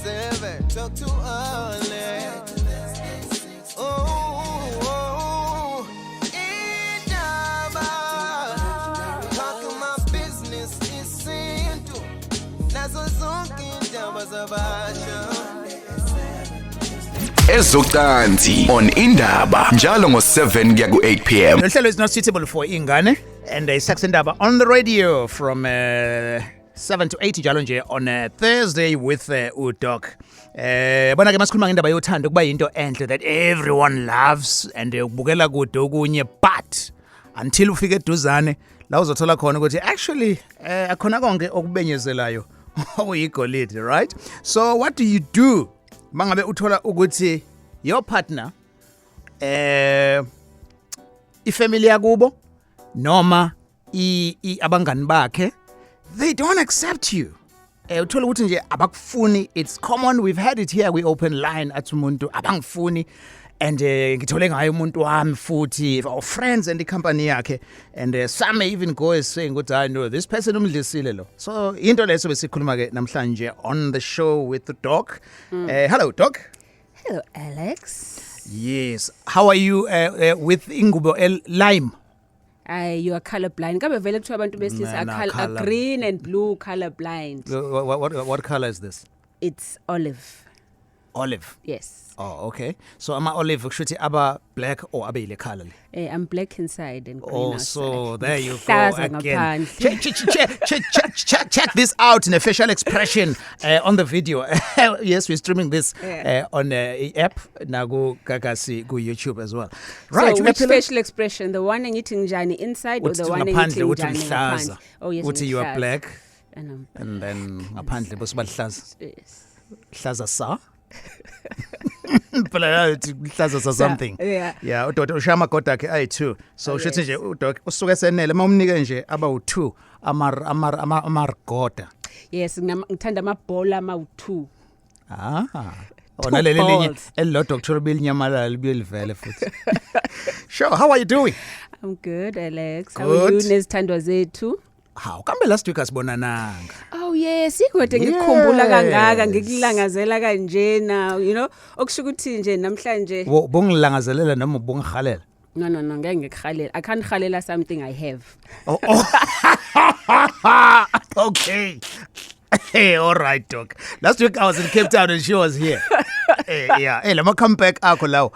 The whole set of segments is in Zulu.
7, talk to Alex. Oh, indaba. Talk my business isintu. Nazo zonke indaba zabasha. Ezocansi on Indaba njalo ngo7 kuya ku8 p.m. Lo hlelo is not suitable for ingane and Sex Indaba on the radio from 7 to 8 njalo nje on Thursday with uDoc. Bona ke, masikhuluma ngendaba yothando, kuba yinto enhle that everyone loves and ukubukela kude okunye, but until ufike eduzane la uzothola khona ukuthi actually akhona konke okubenyezelayo okuyigolide, right? So what do you do mangabe uthola ukuthi your partner, ifamily yakubo noma abangani bakhe, they don't accept you? Uthola ukuthi nje abakufuni. It's common, we've had it here, we open line, athi umuntu abangifuni and ngithole ngayo umuntu wami futhi our friends and icompany yakhe, and some may even go as saying ukuthi, "I know this person, umdlisile lo." So into leso besikhuluma ke namhlanje on the show with the doc. Hello, Doc. Hello, Alex. Yes, how are you with ingubo el lime? Ay, you are colorblind. Kabe vele kuthiwa abantu besilisa Nah, are colour- green and blue colorblind. What color is this? It's olive. Olive? Yes. Oh, okay. So ama olive kusho ukuthi aba black or abe ile color le? I'm black inside and green Oh, outside. so there you go Hlaza again. ngaphandle. Check, check, check, check, check, check, check this out in a facial expression on the video. Yes, we're streaming this on app naku Gagasi ku YouTube as well. Right, So which uyaphila? Facial expression? The one engithi njani inside or Uthi the one ngaphandle engithi uthi njani lihlaza. ngaphandle? Oh yes. Uthi you are Ngihlaza. Black And I'm and then ngaphandle bese balihlaza. Yes. Hlaza sa. Phela uthi lihlaza sa something. Yeah. Yeah, udokotela ushaya amagoda akhe ayi2. So Oh, usho ukuthi yes. nje udoc usuke senele mawumnike nje aba u2 amargoda. Yes, ngithanda amabhola ama-2. Ah. Two Ona leli linye balls. elilodwa kuthola belinyamalala libuye livele futhi. Sure, how are you doing? I'm good, Alex. How are you Good. nezithandwa zethu? Hawu, kambe last week asibonananga. Oh yes, ikode ngikukhumbula kangaka, ngikulangazela kanjena, okusho ukuthi nje namhlanje Bongilangazelela noma bongihalela? No, ngeke ngikuhalela. I can't halela something I have. Oh. Okay. Hey, all right, Doc. Last week I was in Cape Town and she was here. Hey, yeah. Hey, lama comeback akho lawo.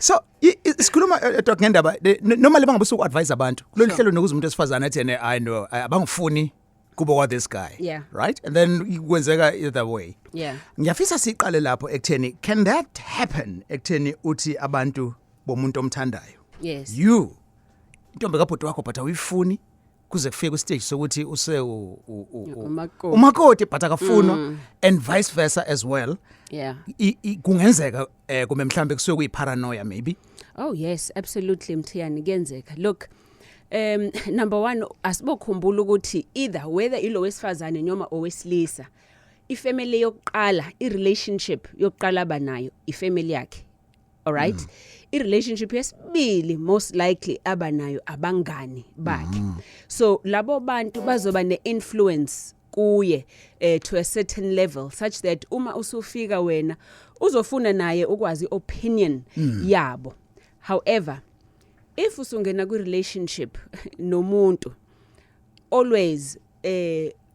So, sikhuluma Doc ngendaba normally bangabe usuku advise abantu. Kulolu hlelo nokuza umuntu esifazana athi yena, "I know, abangifuni kubo kwa this guy." Right? And then kwenzeka either way. Ngiyafisa siqale lapho ekutheni, can that happen ekutheni uthi abantu bomuntu omthandayo? Yes. You, intombi kabhuti wakho, but awuyifuni kuze kufike kwistage sokuthi use Umakoti. Umakoti, but akafunwa, and vice versa as well. Kungenzeka kumbe mhlambe kusuke kuyiparanoia maybe? Oh yes, absolutely, Mthiyane, kuyenzeka. Look, number 1, asibokhumbula ukuthi either whether ilo wesifazane noma owesilisa, ifamily yokuqala, i relationship yokuqala abanayo, ifamily yakhe. All right? I relationship yesibili most likely abanayo abangani bakhe. So labo bantu bazoba ne influence kuye to a certain level such that uma usufika wena uzofuna naye ukwazi opinion yabo. However, if usungena kwi relationship nomuntu, always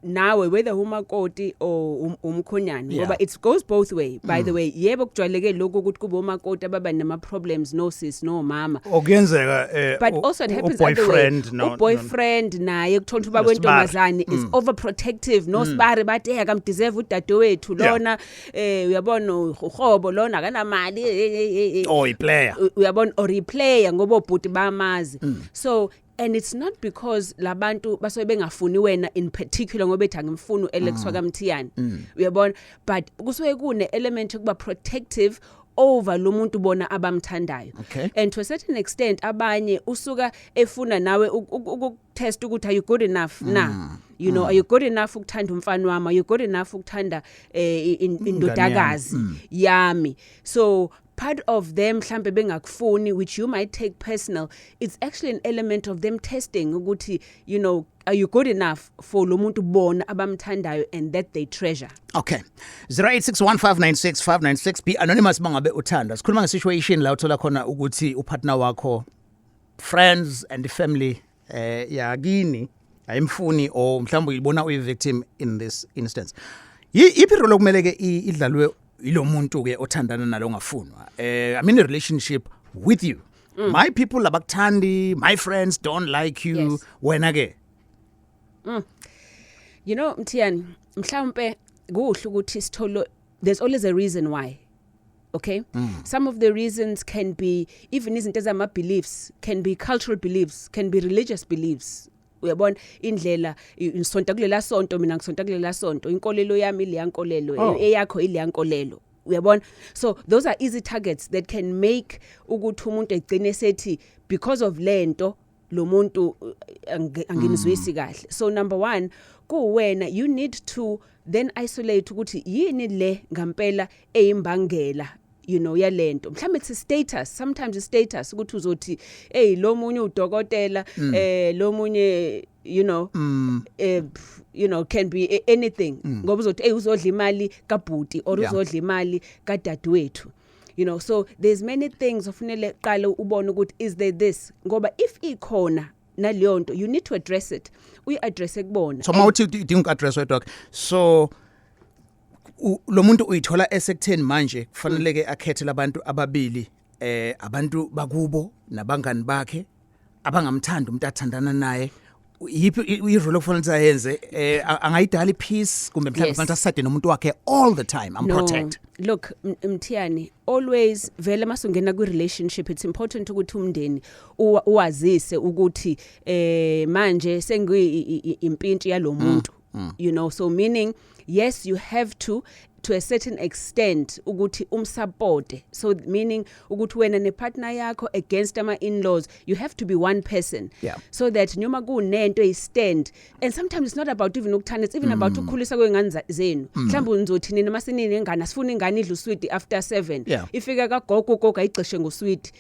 nawe, whether umakoti or umkhonyane, ngoba it goes both way, by the way. Yebo, kujwayeleke lokho ukuthi kube umakoti ababa nama problems no sis no mama, Okuyenzeka but also it happens other way. boyfriend no Uboyfriend naye kuthola ukuthi ubaba nosibari. Wentombazane is overprotective nosibari, bathi, "Hey, akamdeserve udadewethu lona, uyabona, uhobo lona akanamali, eh, eh, eh." Oh, iplayer. Uyabona, or iplayer ngoba obhuti bamazi. So, and it's not because labantu basuke bengafuni wena in particular ngoba ethi, "Angimfuni uAlex wakaMthiyane," uyabona, but kusuke kune element yokuba protective over lo muntu bona abamthandayo. And to a certain extent abanye usuka efuna nawe ukutest ukuthi, are you good enough na? Are you good enough ukuthanda umfana wami? Are you good enough ukuthanda indodakazi yami? So Part of them mhlambe bengakufuni, which you might take personal, it's actually an element of them testing ukuthi are you good enough for lo muntu bona abamthandayo and that they treasure. Okay. 0861596596, be anonymous mangabe uthanda. Sikhuluma ngesituation la uthola khona ukuthi upartner wakho, friends and family yakini ayimfuni, or mhlawumbe uyibona uyi victim in this instance. Iphi role okumele ke idlalwe ilo muntu ke othandana nalo ongafunwa? I'm in a relationship with you. My people abakuthandi, my friends don't like you. Wena ke? Mthiyani, mhlawumbe kuhle ukuthi sitholo, there's always a reason why. Okay? Some of the reasons can be even izinto ezama beliefs, can be cultural beliefs, can be religious beliefs. Uyabona indlela ngisonta kulela sonto, mina ngisonta kulela sonto, inkolelo yami ileya nkolelo, eyakho ileya nkolelo. Uyabona? So those are easy targets that can make ukuthi umuntu egcine sethi because of lento lo muntu anginizwisi kahle. So number 1, kuwena, you need to then isolate ukuthi yini le ngampela eyimbangela yalento. Mhlawumbe it's a status, sometimes a status ukuthi uzothi, hey, lo munye udokotela, lo munye can be anything, ngoba uzothi, hey, uzodla imali kabhuti or uzodla imali kadadewethu. So there's many things ofunele qala ubone ukuthi is there this, ngoba if ikhona naleyo nto, you need to address it, uyi-address kubona. So mawuthi udinga uku-address, doc, so lo muntu uyithola esekutheni manje kufanele ke akhethe labantu ababili, abantu bakubo nabangani bakhe abangamthanda umuntu athandana naye. Yiphi i-role okufanele ukuthi ayenze? Angayidala ipeace, kumbe mhlawumbe kufanele asade nomuntu wakhe all the time am No, protect? Look, Mthiyani, always vele masungena kwi relationship, it's important ukuthi umndeni uwazise ukuthi manje sengiyi impintshi yalomuntu. So meaning, yes, you have to a certain extent ukuthi umsupport. So meaning ukuthi wena nepartner yakho against ama in-laws, you have to be one person so that noma kunento eyistand. And sometimes it's not about even ukuthanda, it's even about ukukhulisa kwengane zenu. Mhlawumbe nizothi nina masinini ingane, asifuna ingane idle uswidi after 7, ifika kagogo, ugogo ayigxishe ngoswidi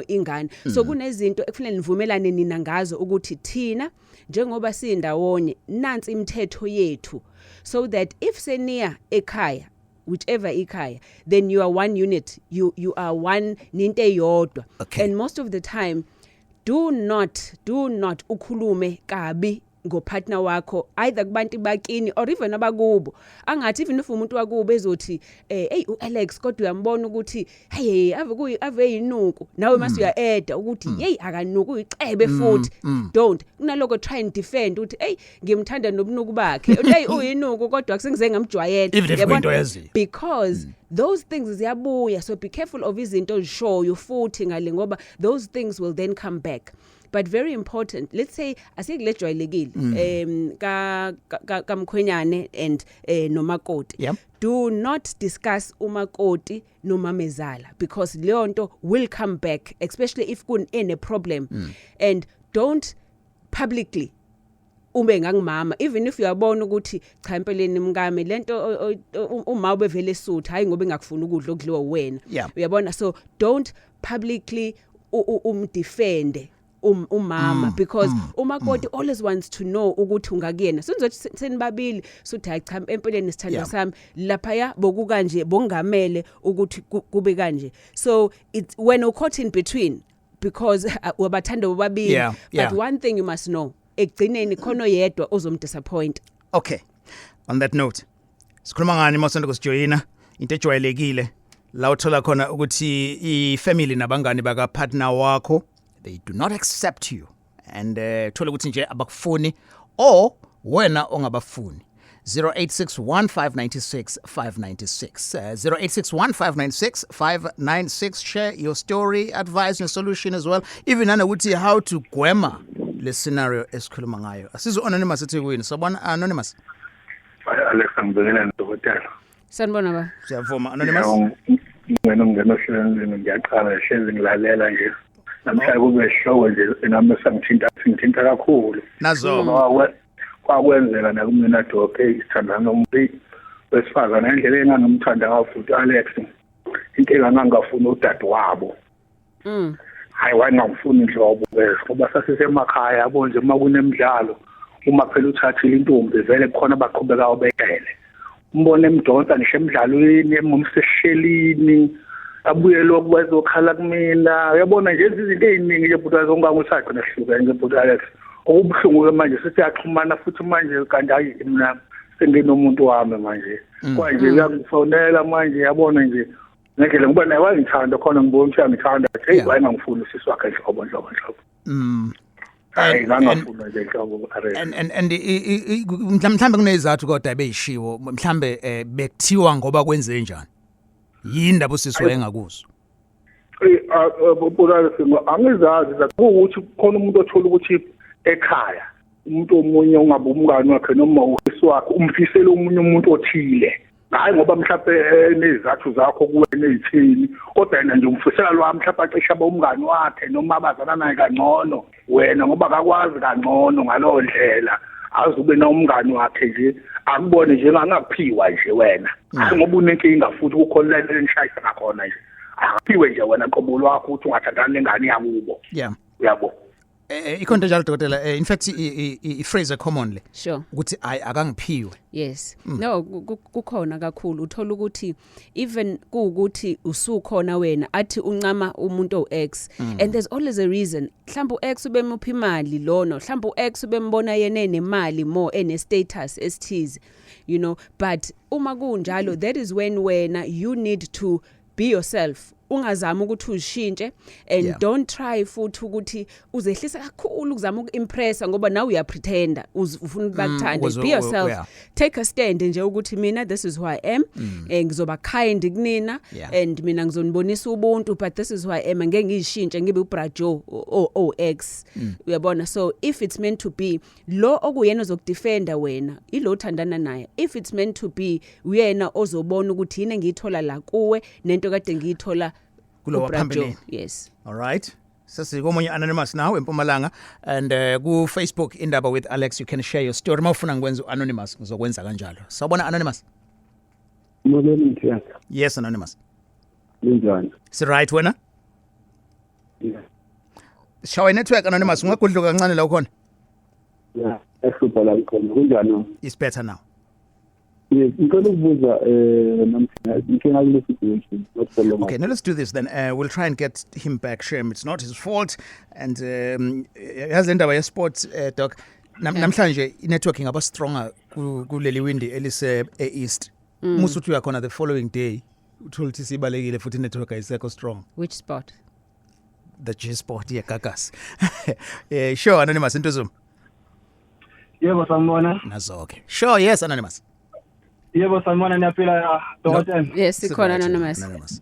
ingane. So kunezinto ekufanele nivumelane nina ngazo ukuthi thina njengoba sindawonye, nansi imithetho yethu, so that if seniya ekhaya, whichever ikhaya, then you are one unit, you are one, ninto eyodwa. And most of the time, do not ukhulume kabi ngopartner wakho, either kubantu bakini or even abakubo. Angathi even if umuntu wakubo ezothi, hey, uAlex, kodwa uyambona ukuthi hey, ave kuyi ave yinuku, nawe mase uya-adda ukuthi, hey, akanuku, uyicebe futhi. Don't. Kunaloko, try and defend ukuthi, hey, ngimthanda nobunuku bakhe, hey, uyinuku kodwa kusengize ngamjwayela. Even if Uyabona? kuyinto oyaziyo. Because those things ziyabuya, so be careful of izinto ozishoyo futhi ngale, ngoba those things will then come back. But very important, let's say asikulejwayelekile ka kamkhwenyane and nomakoti, do not discuss umakoti nomamezala, because leyo nto will come back, especially if kun ene problem. And don't publicly ube ngangimama, even if uyabona ukuthi cha, empeleni mkami, lento uma ubevele esutha, hayi ngoba engakufuni ukudla okudliwa wena. Uyabona? So don't publicly umdefend umama, because umakoti always wants to know ukuthi ungakuyena. Sinzothi senibabili suthi, hayi cha, empeleni sithandwa sami, laphaya bokukanje, bongamele ukuthi kube kanje. So it's when you caught in between, because wabathanda bobabili, but one thing you must know, ekugcineni khona oyedwa ozomdisappoint. Okay, on that note, sikhuluma ngani mawusanda kusijoyina? Into ejwayelekile la uthola khona ukuthi ifamily nabangani baka partner wakho, they do not accept you and thola ukuthi nje abakufuni or wena ongabafuni. 0861596596, 0861596596. Share your story, advice and solution as well, even nanokuthi how to gwema le scenario esikhuluma ngayo. Asizo anonymous eThekwini. Sabona, anonymous. Hayi, Alex, ngibingelele dokotela. Sanibona ba. Siyavuma, anonymous. Wena ungena ohlelweni, ngiyaqala hlezi ngilalela nje. Namhlanje kube isihloko nje nami sangithinta, singithinta kakhulu. Nazo. Ngoba kwakwenzeka nakumina, doc, isithandana nomuntu wesifazane, indlela engangimthanda ngayo futhi, Alex. Inkinga ngangafuni udadewabo. Hayi, wayengangifuni nhlobo ke, ngoba sasisemakhaya, yabo nje, uma kunemidlalo, uma phela uthathile intombi, vele kukhona abaqhubekayo bejele, umbone emdonsa ngisho emidlalweni, emumseshelini, abuye lokhu bazokhala kumina, uyabona nje, izinto ey'ningi nje, bhuti, zonke sagcina sihlukene nje, bhuti Alex. Okubuhlungu-ke manje sesiyaxhumana futhi manje, kanti hayi, mina senginomuntu wami manje. Kwanje uyangifonela manje, yabona nje, ngendlela, ngoba naye wayengithanda khona, ngibona ukuthi uyangithanda. Hey, wayengangifuni usisi wakhe nhlobo nhlobo nhlobo. Hayi, ngangafuni nje nhlobo, Alex. And mhlambe kunezathu kodwa ebeyishiwo, mhlambe bekuthiwa ngoba kwenze njani, yini ndaba usisi wayengakuzwa? Bhuti, angizazi, kuwukuthi khona umuntu othola ukuthi ekhaya umuntu omunye ungabe umngani wakhe noma usisi wakhe umfisela omunye umuntu othile, hayi ngoba mhlawumbe enezizathu zakho kuwena ey'thini, kodwa yena nje umfisela lwa mhlawumbe acishe abe umngani wakhe noma abazana naye kangcono wena, ngoba akakwazi kangcono ngalowo ndlela, aze ube na umngani wakhe nje, akubone nje angakuphiwa nje wena, hayi ngoba unenkinga futhi kukhona la enishayisa ngakhona nje, akaphiwe nje wena qobo lwakho ukuthi ungathandana nengane yakubo. Uyabo? Ikhona into enjalo, dokotela. In fact i-phrase common le ukuthi ayi, akangiphiwe. Yes. No, kukhona kakhulu. Uthola ukuthi even kuukuthi usukhona wena, athi uncama umuntu oex, and there's always a reason. Mhlawumbe uex ubemupha imali lona, mhlawumbe uex ubembona yena enemali more, ene status esithize. But uma kunjalo, that is when wena you need to be yourself, ungazami ukuthi uzishintshe and don't try futhi ukuthi uzehlisa kakhulu ukuzama ukuimpressa, ngoba nawe uyapretenda, ufuna ukuthi bakuthande. Be yourself. Take a stand nje ukuthi mina, this is who I am, ngizoba kind kunina and mina ngizonibonisa ubuntu, but this is who I am, ngeke ngizishintshe ngibe uBra Joe o X, uyabona? So if it's meant to be, lo okuyena ozokudefenda wena ilo othandana naye. If it's meant to be, uyena ozobona ukuthi yini engiyithola la kuwe nento kade ngiyithola kulo kuBra Joe. Waphambilini. Yes. All right, sesikomunye anonymous now eMpumalanga, and ku Facebook Indaba with Alex, you can share your story. Mawufuna ngikwenza anonymous, ngizokwenza kanjalo. Sawubona, anonymous. Molweni, Mthiyana. Yes, anonymous. Linjani? Si right, wena? Yeah. Shawa network, anonymous, ungagudluka kancane la ukhona. Yeah, ehlupha la khona. Kunjani? It's better now. Yes, ngicela ukubuza nomthina inkinga kule situation, not for long. Okay, now let's do this then. We'll try and get him back. Shame, it's not his fault. And yazi le ndaba ye-sports, doc. Namhlanje i-networking ingaba stronger kuleli windi elise e-east. Musu uthi uyakhona the following day, uthola ukuthi sibalekile futhi, i-network ayisekho strong. Which spot? The G spot yeGagasi. Sure, anonymous Ntuzuma. Yebo, sanibona. Nazo-ke. Sure, yes, anonymous. Yebo, sanibona, niyaphila, dokotela? Yes, sikhona, Right, anonymous. Anonymous.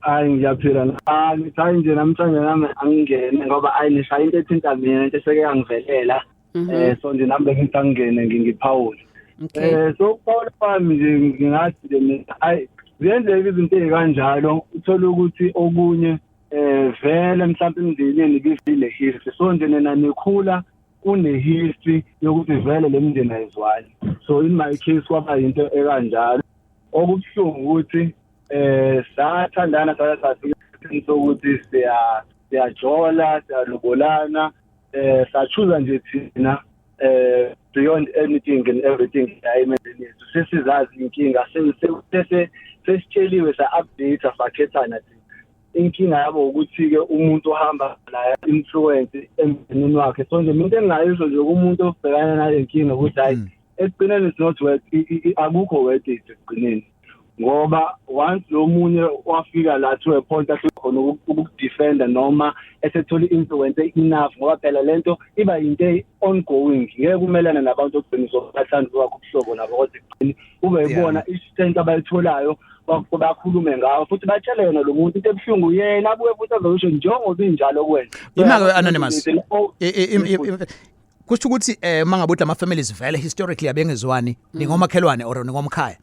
Hayi, ngiyaphila. Ah, ngithi hayi nje namhlanje nami angingene, ngoba ayi, nishaya into ethinta mina, into eseke yangivelela. So nje nami bengithi angingene ngiphawule. So ukuphawula kwami nje, ngingathi nje mina, ayi, ziyenzeka izinto ey'kanjalo, uthola ukuthi okunye vele mhlawumbe emndenini kivile history, so nje nina nikhula kune history yokuthi vele le mindeni ayizwani. So in my case kwaba into ekanjalo. Okubuhlungu ukuthi sathandana, safika esikhathini sokuthi siyajola, siyalobolana, sachuza nje thina beyond anything and everything ayimendeni yethu, sesizazi inkinga, sesitsheliwe, sa-update, sakhethana thina. Inkinga yabo ukuthi-ke umuntu ohamba naye influence emndenini wakhe. So nje mina into engingayisho nje kumuntu obhekana nale nkinga ukuthi hayi, ekugcineni it's not worth akukho worth it ekugcineni, ngoba once lo munye wafika la to a point ahluleka khona ukukudefenda noma esethola i-influence enough, ngoba phela lento iba yinto ongoing, ngeke kumelana nabantu okugcina uzobathanda kwakho ubuhlobo nabo, kodwa ekugcineni kube yibona isento abayitholayo, bakhulume ngawo futhi batshele yena lo muntu. Into ebuhlungu, yena abuye futhi azosho njengoba injalo kuwena. Ima-ke, anonymous. Kusho ukuthi mangabe uthi ama families vele historically abengezwani, ningomakhelwane or ningomkhaya?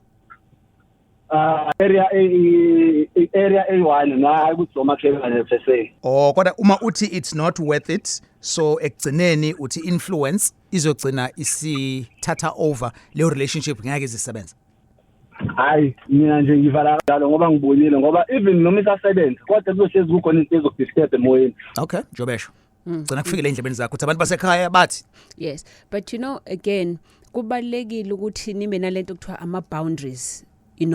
Area A, area A1, na hayi ukuthi omakhelwane per se. Oh, kodwa uma uthi it's not worth it, so ekugcineni uthi influence izogcina isithatha over leyo relationship, ngeke izisebenza. Hayi, mina nje ngivala kanjalo ngoba ngibonile, ngoba even noma isasebenza kodwa kuzohlezi kukhona into ezokudisturb emoyeni. Okay, njobesho gcina kufikile endlebeni zakho ukuthi abantu basekhaya bathi. Yes, but you know, again, kubalekile ukuthi nibe nalento kuthiwa ama boundaries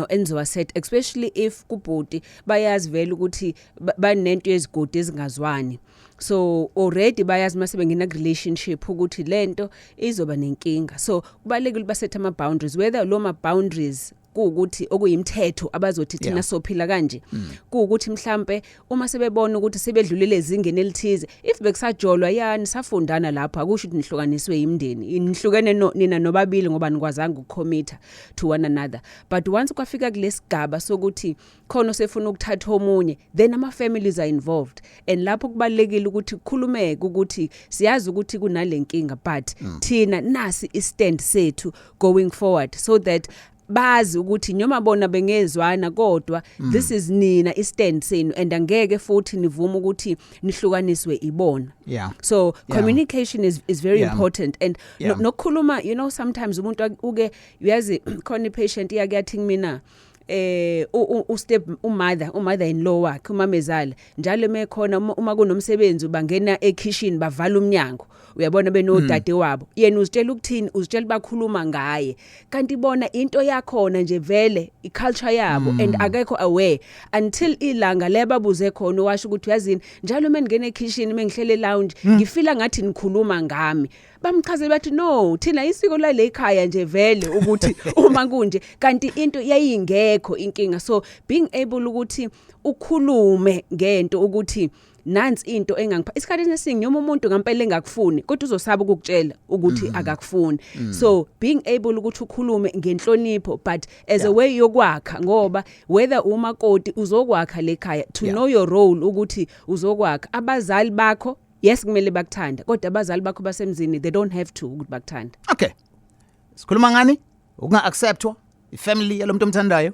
enziwa set, especially if kubhuti bayazi vele ukuthi banento yezigodi ezingazwani. So already bayazi mase bengena ku relationship ukuthi lento izoba nenkinga. So kubalekile basethe ama boundaries, whether lo ma boundaries kuwukuthi okuyimthetho abazothi thina sophila kanje, kuwukuthi mhlambe uma sebebona ukuthi sebedlulele ezingeni elithize, if bekusajolwa yani safundana lapho, akusho ukuthi nihlukaniswe imindeni, nihlukene no, nina nobabili ngoba nikwazanga ukucommit to one another. But once kwafika kulesigaba sokuthi khona osefuna ukuthatha omunye, then ama families are involved, and lapho kubalekile ukuthi kukhulumeke ukuthi siyazi ukuthi kunalenkinga, but thina nasi istand sethu going forward, so that bazi ukuthi noma bona bengezwana kodwa this is nina istand senu and angeke futhi nivume ukuthi nihlukaniswe ibona. So communication is very important and nokukhuluma. Sometimes umuntu uke uyazi khona i-patient iyake yathi kumina u step umother in law wakhe, umamezala, njalo mekhona uma kunomsebenzi bangena ekitchen, bavala umnyango, uyabona, benodade wabo. Yena uzitshela ukuthini? Uzitshela bakhuluma ngaye, kanti bona into yakhona nje vele iculture yabo, and akekho aware until ilanga lebabuze khona, washo ukuthi, "Uyazini, njalo mengena ekitchen, mengihlele lounge, ngifila ngathi nikhuluma ngami." Bamchazela bathi, "No, thina isiko lale ekhaya nje vele ukuthi uma kunje," kanti into yayingekho inkinga. So being able ukuthi ukhulume ngento ukuthi nansi into engangipha isikhathi esiningi, noma umuntu ngempela engakufuni kodwa uzosaba ukukutshela ukuthi akakufuni. So being able ukuthi ukhulume ngenhlonipho, but as a way yokwakha, ngoba whether umakoti uzokwakha lekhaya, to know your role ukuthi uzokwakha abazali bakho. Yes, kumele bakuthande, kodwa abazali bakho basemzini, they don't have to ukuthi bakuthande. Okay, sikhuluma ngani? Ukunga acceptwa ifamily yalomuntu omthandayo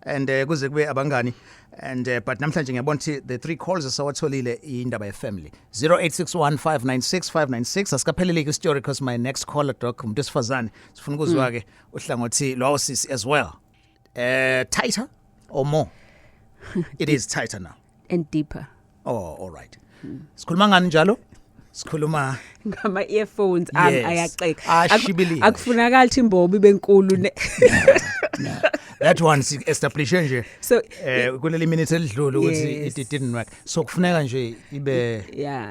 and kuze kube abangani and but namhlanje ngiyabona ukuthi the three calls esawatholile indaba yefamily. 0861596596. Asikapheleleki istory because my next caller, doc, umuntu esifazane, sifuna ukuzwa ke uhlangothi lwawo sisi as well. Tighter or more? It is tighter now. And deeper. Oh, all right. Sikhuluma ngani njalo? Sikhuluma ngama earphones ami. Ayaxeka. Ashibilika. Akufunakali ukuthi imbobo ibe nkulu ne. That one si establish nje So kuleli minute elidlule ukuthi it didn't work, so kufuneka nje ibe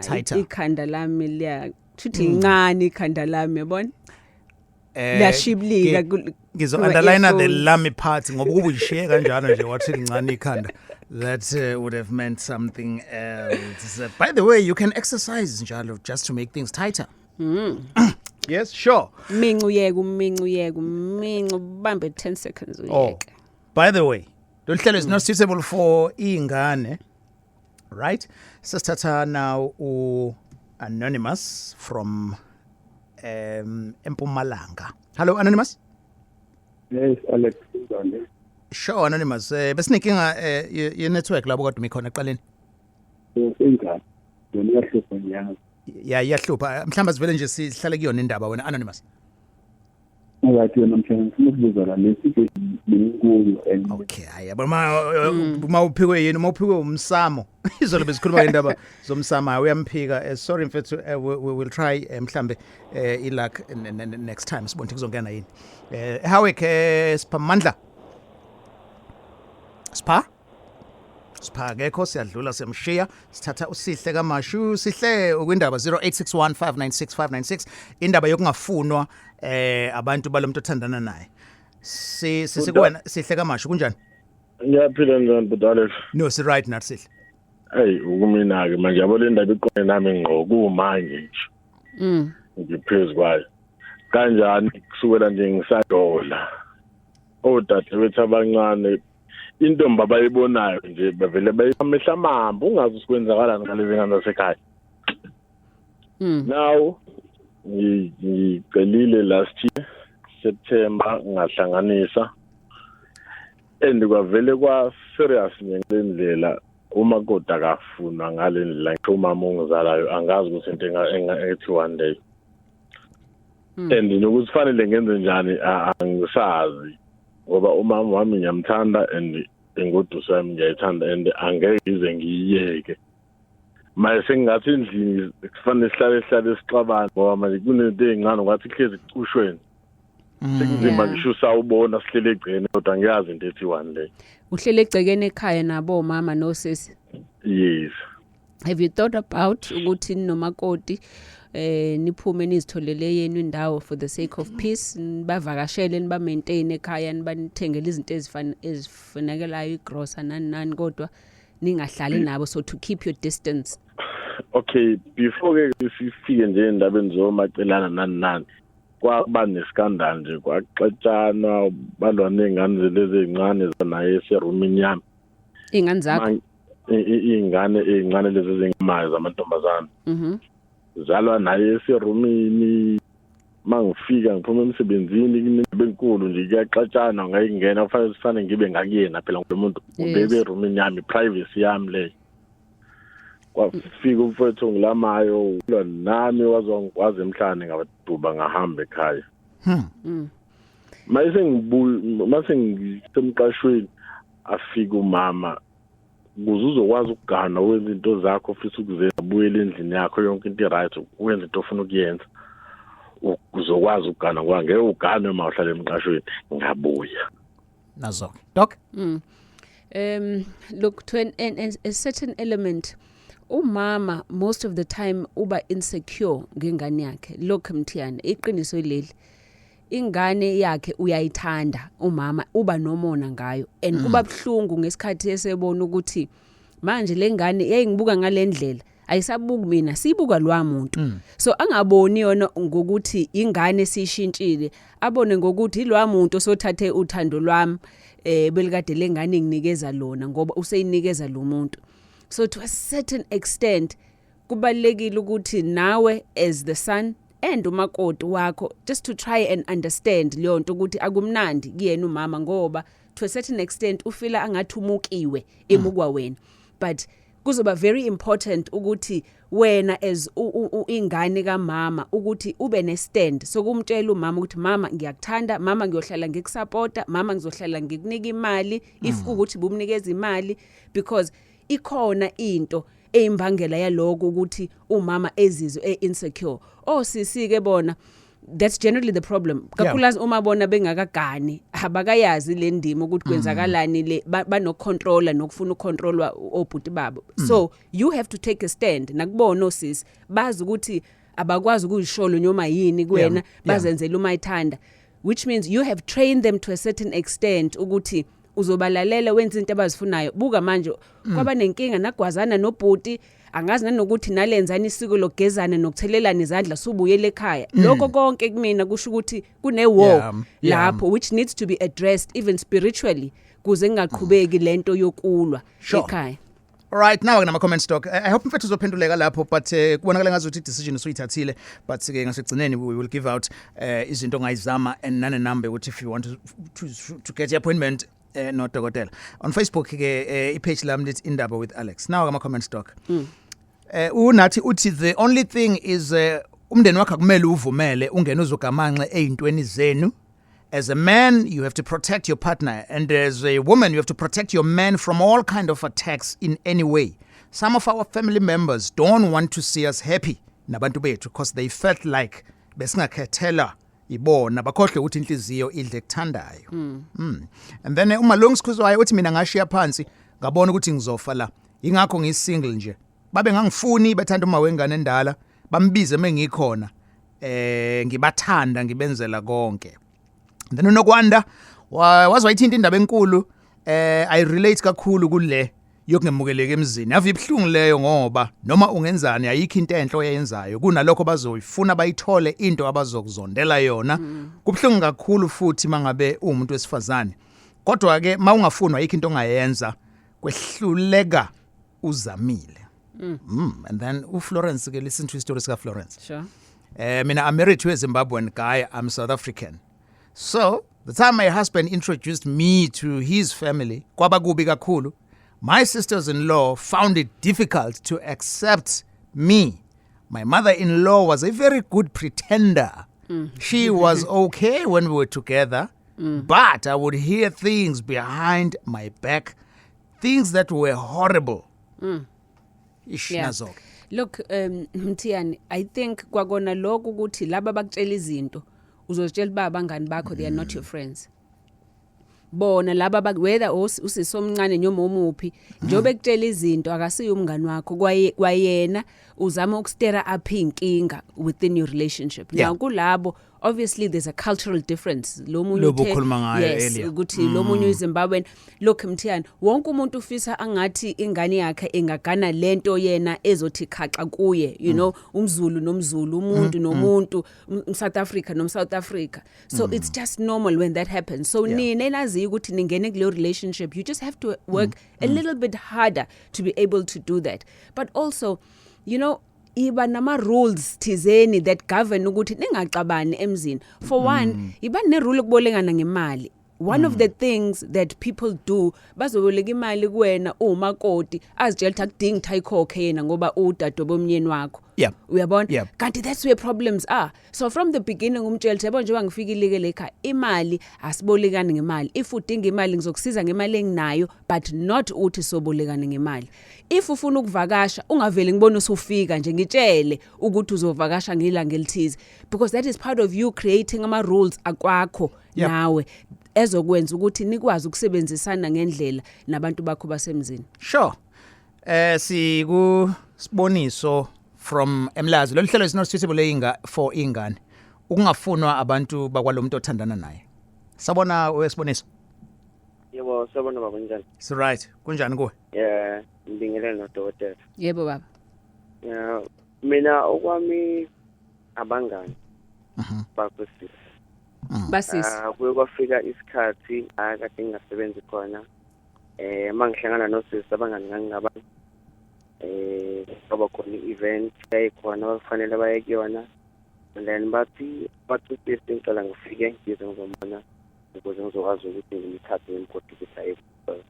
tighter. Ikhanda lami liya futhi incane ikhanda lami, yabona, liyashibilika Ngizo kuma underline the earphones. lami part, ngoba kuba uyishiye kanjalo nje wathi lincane ikhanda, that would have meant something else. By the way, you can exercise njalo just to make things tighter. Yes, sure. Mincu uyeke, umincu uyeke, umincu ubambe 10 seconds, uyeke. By the way, lolu hlelo is not suitable for ingane, right? Sesithatha now u Anonymous from eMpumalanga. Hello, Anonymous. Yes, Alex, kunjani? Sure, Anonymous, besinenkinga ye network labo kodwa mikhona eqaleni. Injani? Yona iyahlupha, ngiyazi. Ya, iyahlupha. Mhlawumbe sivele nje sihlale kuyona indaba wena, Anonymous. Alright, yona mhlawumbe ngifuna ukubuza la le situation bengikuyo and Okay, hayi, yabo, uma uphikwe yini, uma uphikwe umsamo. Izolo besikhuluma ngendaba zomsamo, uyamphika. Sorry mfethu, we will try mhlambe iluck next time, sibone ukuthi kuzongena yini. Howick, Siphamandla. Sipha? Sipha akekho, siyadlula, siyamshiya, sithatha uSihle kaMashu. Sihle, ukwindaba 0861596596, indaba yokungafunwa abantu balomuntu othandana naye. Si sikuwena Sihle kaMashu, kunjani? Ngiyaphila, njani bhuti Alex? No, si right nathi, Sihle. Hey, ukumina ke manje, yabo, le ndaba iqonde nami ngqo kumanje nje. Ngiphezu kwayo. Kanjani? Kusukela nje ngisadola. Odadewethu abancane, intombi abayibonayo nje bavele bayamehla amamba, ungazi usikwenzakalani ngalezi ngane zasekhaya. Now ngicelile last year September, ngahlanganisa and kwavele kwa serious ngendlela umakoti akafunwa ngale ndlela. Ngisho umama ongizalayo angazi ukuthi into ethi one day and nokuthi fanele ngenze njani, angisazi. Ngoba umama wami ngiyamthanda and ingoduso yami ngiyayithanda and angeke ngize ngiyiyeke. Manje sengingathi endlini kufanele sihlale sixabane, ngoba manje kunento ey'ncane ngathi kuhlezi kucushweni. Sekunzima ngisho usawubona sihlele egcekeni, kodwa ngiyazi into ethi one le. Uhlele egcekeni ekhaya nabo omama nosisi? Yes. Have you thought about ukuthi nomakoti niphume nizitholele yenu indawo for the sake of peace, nibavakashele, niba maintain ekhaya, nibanithengele izinto ezifana ezifunekelayo, igrosa nani nani, kodwa ningahlali nabo, so to keep your distance? Okay, before ke sifike nje endabeni zomacelana nani nani, kwaba neskandal nje, kwaxetshana, balwa ney'ngane lezi ey'ncane naye eserumini yami. Iy'ngane zakho? Iy'ngane ey'ncane lezi ezingamayo zamantombazane. Zalwa naye eserumini. Mangifika ngiphuma emsebenzini, kunendaba enkulu nje, kuyaxatshana, ngayingena kufanele sifane ngibe ngakuyena phela lo muntu ubebe erumini yami, privacy yami leyo. Kwafika umfowethu ongilamayo ulwa nami, wazongikwazi emhlane, ngabaduba ngahamba ekhaya. Mase ngibuya, mase ngisemqashweni, afika umama, kuze uzokwazi ukugana wenza into zakho ofisa ukuzenza, buyele endlini yakho, yonke into right, wenza into ofuna ukuyenza, uzokwazi ukugana, ngoba ngeke ugane uma uhlala emqashweni. Ngabuya. Nazo, Doc. Look, to a certain element, umama most of the time uba insecure ngengane yakhe. Look, Mthiyane, iqiniso leli, ingane yakhe uyayithanda umama, uba nomona ngayo and kuba buhlungu ngesikhathi esebona ukuthi manje lengane yayingibuka ngalendlela, ayisabuki mina, sibuka lwa muntu. So angaboni yona ngokuthi ingane sishintshile, abone ngokuthi ilwa muntu osothathe uthando lwami belikade lengane nginikeza lona, ngoba useyinikeza lo muntu. So to a certain extent kubalekile ukuthi nawe as the son and umakoti wakho just to try and understand leyo nto, ukuthi akumnandi kuyena umama, ngoba to a certain extent ufila angathi umukiwe, emukwa wena. But kuzoba very important ukuthi wena as ingane kamama ukuthi ube ne stand sokumtshela umama ukuthi, "Mama, ngiyakuthanda mama, ngiyohlala ngikusupporta mama, ngizohlala ngikunika imali," if ukuthi bumnikeza imali, because ikhona into eyimbangela yaloko ukuthi umama ezizwe e-insecure. Osisi ke bona, that's generally the problem, kakhulukazi uma bona bengakagani, abakayazi le ndima ukuthi kwenzakalani le, banocontroller nokufuna ucontrolwa obhuti babo. So you have to take a stand nakubona osisi, bazi ukuthi abakwazi ukuyisholo noma yini kuwena, bazenzela uma ithanda, which means you have trained them to a certain extent ukuthi uzobalalela, wenza into abazifunayo. Buka manje kwaba nenkinga, nagwazana nobhuti, angazi nanokuthi nalenzani isiko lokugezana nokuthelelana izandla, subuyele ekhaya. Lokho konke kumina kusho ukuthi kune war lapho which needs to be addressed even spiritually, kuze kungaqhubeki lento yokulwa ekhaya. All right, now nama comments, Doc. I hope mfethu uzophenduleka lapho, but kubonakala ngazuthi decision usuyithathile, but ke ngasekugcineni we will give out izinto ongayizama and nane number ukuthi if you want to get your appointment no dokotela. On Facebook ke, i-page lami lithi Indaba with Alex. Now ama comments, Doc. Unathi uthi the only thing is umndeni wakho akumele uvumele ungene uzogamanxe ezintweni zenu. As a man, you have to protect your partner, and as a woman, you have to protect your man from all kind of attacks in any way. Some of our family members don't want to see us happy nabantu bethu because they felt like besingakhethela ibona, bakhohlwe ukuthi inhliziyo idle kuthandayo. And then uMalungu Sikhuzwayo uthi, "Mina ngashiya phansi, ngabona ukuthi ngizofa la, ingakho ngisingle nje. Babe ngangifuni, bethanda uma wengane endala, bambize mengikhona, ngibathanda, ngibenzela konke." Then uNokwanda wazwayithinta indaba enkulu. I relate kakhulu kule yokungemukeleka emzini. Ave ibhlungu leyo, ngoba noma ungenzani ayikho into enhle oyenzayo, kunalokho bazoyifuna bayithole into abazokuzondela yona. Kubhlungu kakhulu futhi mangabe uwumuntu wesifazane, kodwa ke mawungafunwa ayikho into ongayenza, kwehluleka uzamile. And then uFlorence ke, listen to story sika Florence. "Mina, I'm married to a Zimbabwean guy. I'm South African. So, the time my husband introduced me to his family, kwaba kubi kakhulu. My sisters-in-law found it difficult to accept me. My mother-in-law was a very good pretender. She was okay when we were together. But I would hear things behind my back, things that were horrible. Ish, nazo ke. Look, Mthiyane, I think kwakona lokho ukuthi laba bakutshela izinto, uzozitshela ba abangani bakho, they are not your friends. Bona laba whether usisi omncane noma omuphi, njengoba ekutshela izinto, akasiyo umngani wakho kwayena, uzama uku-stir up inkinga within your relationship. Now kulabo, obviously there's a cultural difference, lo munye Lobu okhuluma ngayo earlier. Ukuthi lo munye uyiZimbabwean. Look, Mthiyane, wonke umuntu ufisa angathi ingane yakhe ingagana lento yena ezothi khaxa kuye, umZulu nomZulu, umuntu nomuntu, South Africa nom South Africa. So it's just normal when that happens. So nina enaziyo ukuthi ningene kuleyo relationship, you just have to work a little bit harder to be able to do that. But also, iba nama rules thizeni that govern ukuthi ningaxabani emzini. For one, iba ne rule ukubolekana ngemali. One of the things that people do, bazoboleka imali kuwena umakoti, azitshela ukuthi akudingi ukuthi ayikhokhe yena ngoba udade bomnyeni wakho. Uyabona? Kanti that's where problems are. So from the beginning umtshela ukuthi, yabo, njengoba ngifikile ke lekhaya, imali asibolekani ngemali. If udinga imali, ngizokusiza ngemali enginayo, but not uthi sobolekane ngemali. If ufuna ukuvakasha, ungaveli ngibone usufika nje, ngitshele ukuthi uzovakasha ngelanga elithize, because that is part of you creating ama rules akwakho nawe ezokwenza ukuthi nikwazi ukusebenzisana ngendlela nabantu bakho basemzini. Sure. Siku Siboniso from Emlazi. Lolu hlelo is not suitable inga for ingane. Ukungafunwa abantu bakwalomuntu othandana naye. Sabona, wesiboniso. Yebo, sabona baba, njani? It's right. Kunjani kuwe? Yeah, ngibingelele nodokotela. Yebo, baba. Yeah, mina okwami abangani bakusisi. Basisi. Ah, kuye kwafika isikhathi akade ngingasebenzi khona. Mangihlangana nosisi, abangani ngangingaba kwaba khona i-event yayikhona bakufanele baye kuyona, and then bathi usisi ngicela ngifike ngize ngizomona ukuze ngizokwazi ukuthi ngimthathe ngimgodukise aye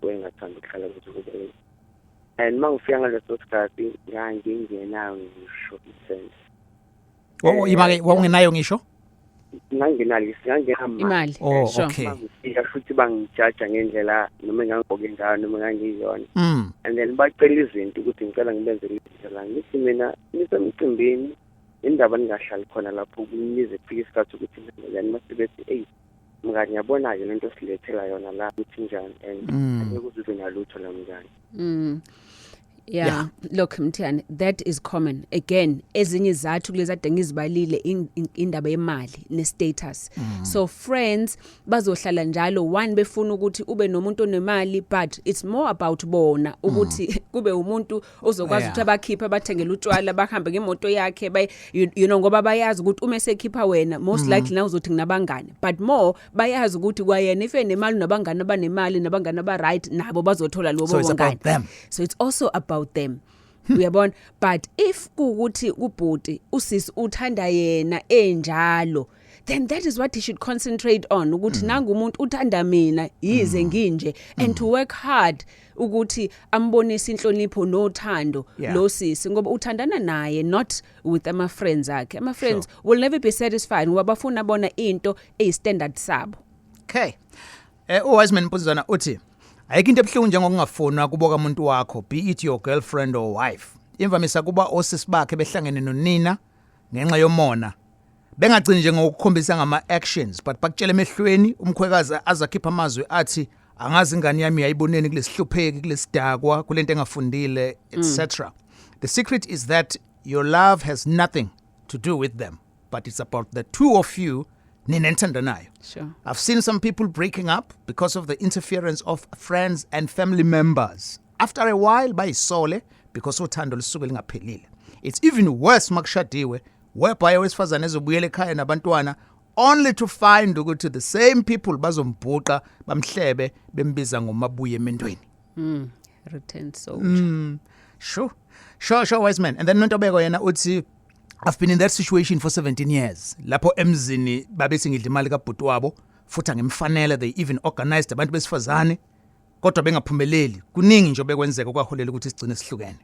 engathanda ukuhlala kuze kube. And uma ngifika ngaleso sikhathi ngangingenayo ngisho isenti. Wo imake wawungenayo ngisho? Nganginalo, nganginamali. Imali. Oh, okay. Ngifika futhi bangijaja ngendlela noma engangigqoke ngayo noma engangiyiyona, and then bacela izinto ukuthi ngicela ngibenzele izinto la. Ngithi mina nisemcimbini, indaba ningahlali khona lapho nize kufike isikhathi ukuthi then mase bethi, "Eyi mngani, yabona-ke lento silethela yona la ukuthi njani," and angeke uze ube nalutho la, mngani. Yeah. Look, Mthiyane, that is common. Again, ezinye izathu kulezi ade ngizibalile, indaba yemali ne-status. So friends bazohlala njalo, one, befuna ukuthi ube nomuntu onemali, but it's more about bona ukuthi kube umuntu ozokwazi ukuthi abakhiphe, abathengele utshwala, bahambe ngemoto yakhe, bay ngoba bayazi ukuthi uma esekhipha wena, most likely na uzothi nginabangani, but more bayazi ukuthi kwayena if enemali, nabangani abanemali, nabangani aba right, nabo bazothola lobo So it's bongani. about them. So it's also about them, uyabona? But if kuukuthi kubhuti, usisi uthanda yena enjalo, then that is what he should concentrate on, ukuthi nangu umuntu uthanda mina yize nginje, and to work hard ukuthi ambonise inhlonipho nothando lo sisi, ngoba uthandana naye, not with ama friends akhe. Ama friends will never be satisfied ngoba bafuna bona into eyi-standard sabo. Okay. UWiseman Mpunzana uthi ayikho into ebuhlungu njengokungafunwa kuboka umuntu wakho, be it your girlfriend or wife. Imvamisa kuba osisi bakhe behlangene nonina ngenxa yomona. Bengagcini nje ngokukhombisa ngama actions, but bakutshela emehlweni, umkhwekazi azakhipha amazwi athi, "Angazi ingane yami yayiboneni kulesihlupheki, kulesidakwa, kulento engafundile," etc. The secret is that your love has nothing to do with them, but it's about the two of you, nina enithandanayo. I've seen some people breaking up because of the interference of friends and family members. After a while bayisole because uthando lusuke lingaphelile. It's even worse makushadiwe, whereby owesifazane ezobuyela ekhaya nabantwana only to find ukuthi the same people bazombhuqa, bamhlebe, bembiza ngomabuye emendweni. Return soldier. Sure, wise man. And then Nontobeko yena uthi, "I've been in that situation for 17 years. Lapho emzini babethi ngidla imali kabhuti wabo futhi angimfanele. They even organized abantu besifazane kodwa bengaphumeleli. Kuningi nje bekwenzeka kwaholela ukuthi sigcine sihlukene."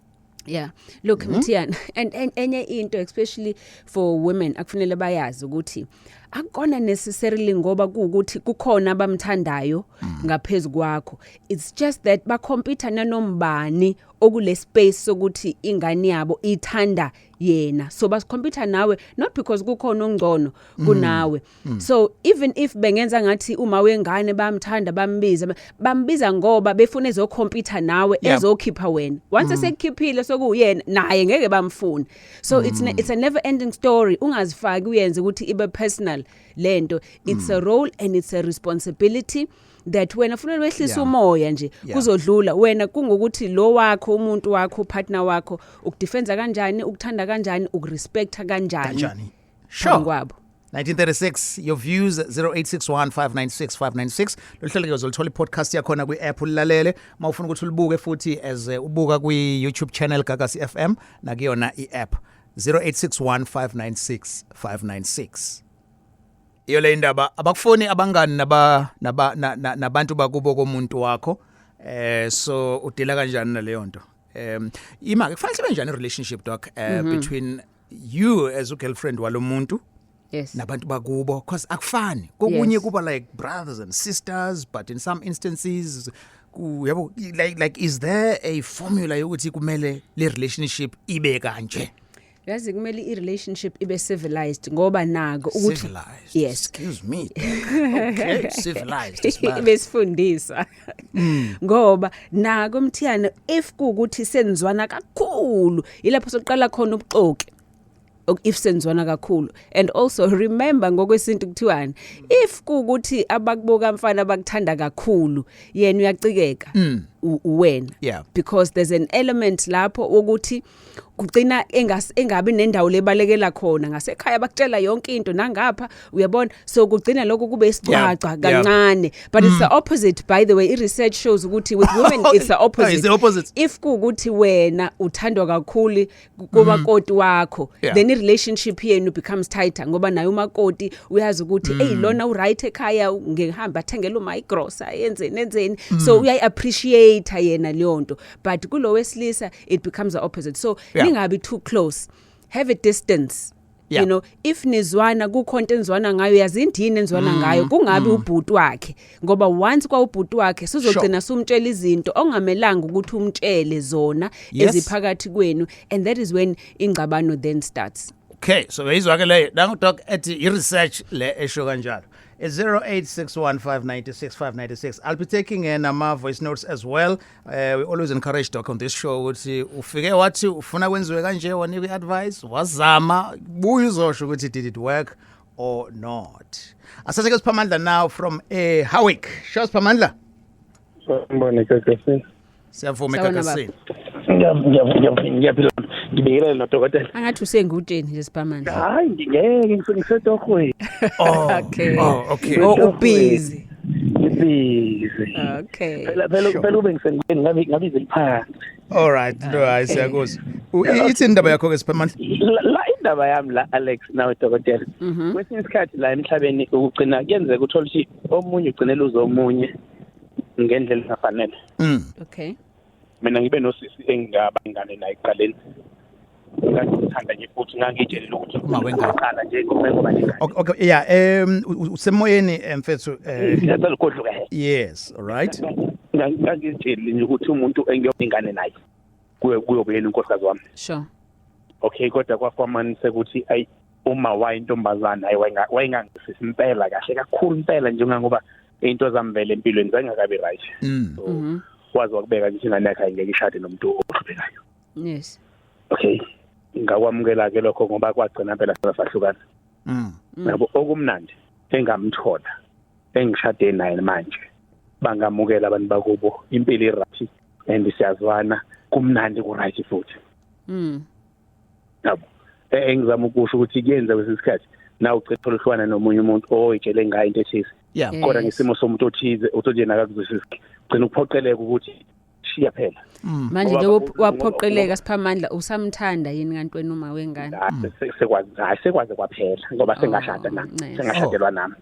Yeah. Look, Mthiyana, and enye into, especially for women, akufanele bayazi ukuthi akukona necessarily ngoba kuukuthi kukhona abamthandayo ngaphezulu kwakho. It's just that bacompete nanombani okule space sokuthi ingane yabo ithanda yena, so bacompete nawe, not because kukhona ongcono kunawe. So even if bengenza ngathi uma wengane bamthanda, bambiza, bambiza ngoba befuna ezocompete nawe, ezokhipha wena. Once esekukhiphile, sokuyena naye ngeke bamfune. So it's a never ending story. Ungazifaki uyenze ukuthi ibe personal lento. It's a role and it's a responsibility that wena fanele wehlise umoya nje. Kuzodlula. Wena kungukuthi lo wakho, umuntu wakho, partner wakho, ukudefenda kanjani, ukuthanda kanjani, ukurespecta kanjani Kanjani. phambi kwabo. 1936, your views, 0861596596. Lolu hlelo ke uzolithola i-podcast yakhona kwi-app, ulalele. Mawufuna ukuthi ulibuke futhi as ubuka kwi-YouTube channel Gagasi FM nakuyona i-app. 0861596596. Iyo le indaba, abakufuni abangani naba naba nabantu bakubo komuntu wakho. So udeala kanjani naleyo nto? Ima kufanele sibe njani relationship, doc, between you as a girlfriend walomuntu nabantu bakubo? Because akufani, kokunye kuba like brothers and sisters, but in some instances yabo, like is there a formula yokuthi kumele le relationship ibe kanje? Yazi, kumele i-relationship ibe civilized, ngoba nako ukuthi Civilized? Yes. Excuse me, Doc. Okay, civilized isibali. Besifundisa ngoba nako, Mthiyana, if kuukuthi senzwana kakhulu, ilapho soqala khona ubuxoki. If senzwana kakhulu, and also remember, ngokwesintu kuthiwani? If kuukuthi abakuboka mfana bakuthanda kakhulu, yena uyacikeka wena, because there's an element lapho ukuthi kugcina engabi nendawo lebalekela khona ngasekhaya, bakutshela yonke into nangapha, uyabona? So kugcina lokho kube isigcwagcwa kancane. But it's the opposite, by the way. I-research shows ukuthi with women it's the opposite. It's the opposite. If kuukuthi wena uthandwa kakhulu kumakoti wakho, then i-relationship yenu becomes tighter, ngoba naye umakoti uyazi ukuthi, hey, lona uright ekhaya, ngihamba athengele uma igrosa, yenzeni, enzeni. So uyayi-appreciate yena leyo nto. But kulo wesilisa it becomes the opposite. So ningabi too close, have a distance. If nizwana, kukhona into enizwana ngayo, yazi indini enizwana ngayo, kungabi ubhuti wakhe, ngoba once kwa ubhuti wakhe, sizogcina sumtshela izinto ongamelanga ukuthi umtshele zona eziphakathi kwenu, and that is when ingxabano then starts. Okay, so uyizwa ke leyo. Nangu doc ethi i-research le esho kanjalo. It's 0861596596. I'll be taking in ama voice notes as well. We always encourage, doc, on this show ukuthi ufike wathi ufuna kwenziwe kanje, wanikwe advice, wazama, buya uzosho ukuthi did it work or not. Asathe ke Siphamandla now from Howick. Sho, Siphamandla. Sanibona, Gagasini. Siyavuma. Sawubona. Egagasini. Ngiyaphila, ngibingelele nodokotela. Angathi usengutsheni nje, Siphamandla. Hayi, ngeke, ngisetohweni. Oh. Okay. Oh, okay. Oh, ubusy. Ngibusy. Phela ube ngisengweni ngabe ngabiza liphansi. All right, no, hayi, siyakuzwa. Ithi indaba yakho ke, Siphamandla? La indaba yami la, Alex, nawe dokotela. Kwesinye isikhathi la emhlabeni ukugcina kuyenzeka uthola ukuthi omunye ugcinela uzomunye ngendlela engafanele. Mina ngibe nosisi engingaba ingane naye ekuqaleni. Ngangithanda nje futhi ngangitshelile ukuthi Uma wengane. Uqala nje ngoba nengane. Okay, yeah, usemoyeni, mfethu. Ngiyacela ukodluka. Yes, all right. Ngangitshelile nje ukuthi umuntu engiyobingane naye kuyo kuyobuyela unkosikazi wami. Okay, kodwa kwakwamani sekuthi ayi, uma wayintombazana, hayi, wayengangisisi impela kahle kakhulu impela nje, ngoba into zami vele empilweni zayingakabi right. So wazi wakubeka nje ingane yakhe ayingeke ishade nomuntu ohluphekayo. Okay, ngakwamukela ke lokho, ngoba kwagcina phela sahlukana. Yabo, okumnandi engamthola engishade naye manje, bangamukela abantu bakubo, impilo iright and siyazwana, kumnandi, ku right futhi. Yabo, engizama ukusho ukuthi kuyenza kwesinye isikhathi na ugcina uhlukana nomunye umuntu oyitshele ngayo into ethize, kodwa ngesimo somuntu othize uthi nje akakuzwisisi, gcina uphoqeleka ukuthi shiya phela. Manje njengoba waphoqeleka, Siphamandla, usamthanda yini kanti wena uma wengane? Hayi, sekwazi, hayi, sekwaze kwaphela, ngoba sengashada nami, sengashadelwa nami.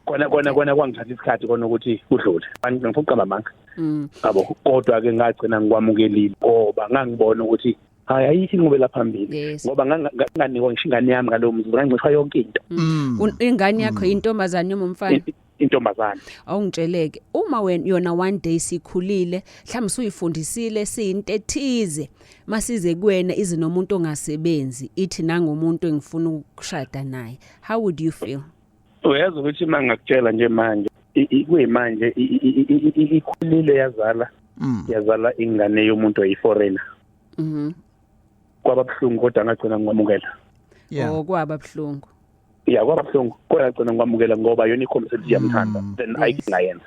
Kona kwangithatha isikhathi kona ukuthi kudlule, ngifuna ukuqamba amanga. Yabo, kodwa ke ngagcina ngikwamukelile ngoba ngangibona ukuthi Hayi, ayikho inqubela phambili. Ngoba nganganikwa ngisho ingane yami ngalowo mzuzu, ngancishwa yonke into. Ingane yakho intombazane noma umfana? Intombazane. Awungitsheleke, uma wena yona one day sikhulile, mhlawumbe usuyifundisile siyinto ethize, masize kuwena ize nomuntu ongasebenzi, ithi nangomuntu engifuna ukushada naye, how would you feel? Uyazi ukuthi uma ngakutshela nje manje, kuyimanje ikhulile, yazala yazala ingane yomuntu oyi-foreigner. Kwaba buhlungu, kodwa ngagcina ngikwamukela. Oh, kwaba buhlungu. Ya, kwaba buhlungu, kodwa ngagcina ngikwamukela ngoba yona ikhombisa ukuthi iyamthanda, then ayikho engayenza.